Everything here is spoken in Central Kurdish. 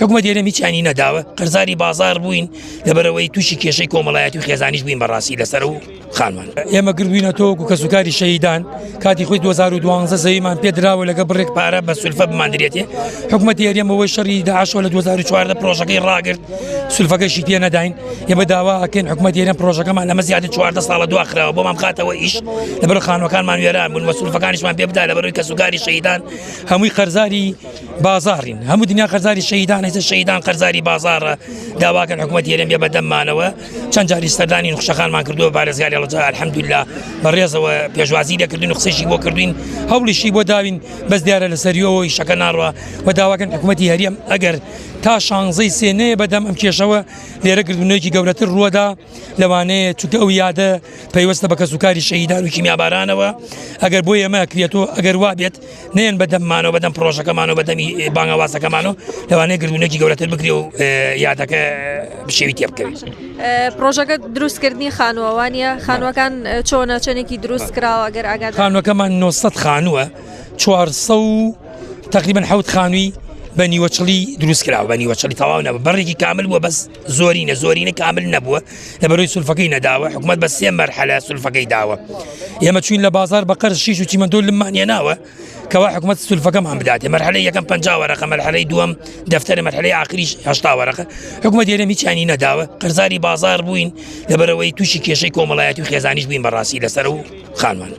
حکومەتی هەرێم هیچیانی نەداوە، قەرزاری بازاڕ بووین، لەبەرئەوەی تووشی کێشەی کۆمەڵایەتی و خێزانیش بووین بەڕاستی لەسەر و خانمان. ئێمە گردوینەتەوە وەکو کەسوکاری شەهیدان، کاتی خۆی 2012 زەویمان پێدراوە لەگە بڕێک پارە بە سولفە بماندرێتێ، حکومەتی هەرێم بەوەی شەڕی داعشەوە لە 2014 پرۆژەکەی ڕاگرت، سولفەکەشی پێ نەداین. ئێمە داوا ئەکەین حکومەتی هەرێم پرۆژەکەمان لەمە زیاتر 14 ساڵە دواخراوە بۆمان بخاتەوە ئیش، لەبەر خانوەکانمان وێران بوون و سولفەکانیشمان پێ بدا، لەبەرەوەی کەسوکاری شەهیدان هەمووی قەرزاری بازاڕین، هەموو دنیا قەرزاری شەهیدان، ئێستا شەهیدان قەرزاری بازاڕە. داواکەن حکومەتی هەرێم بێ بەدەممانەوە. چەند جاری سەردانی نوخشەخانمان کردووە، پارێزگاری هەڵەبجە الحمدلله بەڕێزەوە پێشوازی لێکردوین و قسەشی بۆ کردوین، هەوڵیشی بۆ داوین، بەس دیارە لەسەریەوە ئیشەکە ناڕوا. و داواکەن حکومەتی هەرێم ئەگەر تا شانزەی سێ نەیە بەدەم ئەم کێشەوە، لێرە گردبوونەوەیەکی گەورەتر ڕووەدا لەوانەیە، چونکە ئەو یادە پەیوەستە بە کەسوکاری شەهیدان و کیمیابارانەوە. ئەگەر بۆ ئێمە کرێتەوە، ئەگەر وا بێت نێن بە دەممانەوە، بەدەم پرۆژەکەمانەوە، بەدەمی بانگەوازەکەمانەوە، لەوانەیە گردبوونێکی گەورەتر بکرێ و یادەکە بشێوی تێ بکەوێت. پرۆژەکە دروستکردنی خانووە وانە؟ خانووەکان چۆنە، چەندێکی دروست کراوە گەر ئاگادار؟ خانووەکەمان 900 خانووە، 400 و تقریبا حەوت خانووی بە نیوەچڵی دروست کراوە، بە نیوەچڵی تەواو نەبوو، بەڕێکی کامل بووە، بەس زۆرینە زۆرینە کامل نەبووە، لەبەرەوەی سولفەکەی نەداوە. حکومەت بە سێ مەرحەلە سولفەکەی داوە. ئێمە چوین لە بازار بە قەرز شیش و چیمەنتۆ لممان هێناوە کەوا حکومەت سولفەکەمان بداتێ. مەرحەلەی یەکەم 50 وەرەقە، مەرحەلەی دووەم دەفتەرە، مەرحەلەی ئاخریش 80 وەرەقە. حکومەت هەرێم هیچیانی نەداوە، قەرزاری بازار بووین، لەبەرەوەی تووشی کێشەی کۆمەڵایەتی و خێزانیش بووین بەڕاستی لەسەر و خانمان.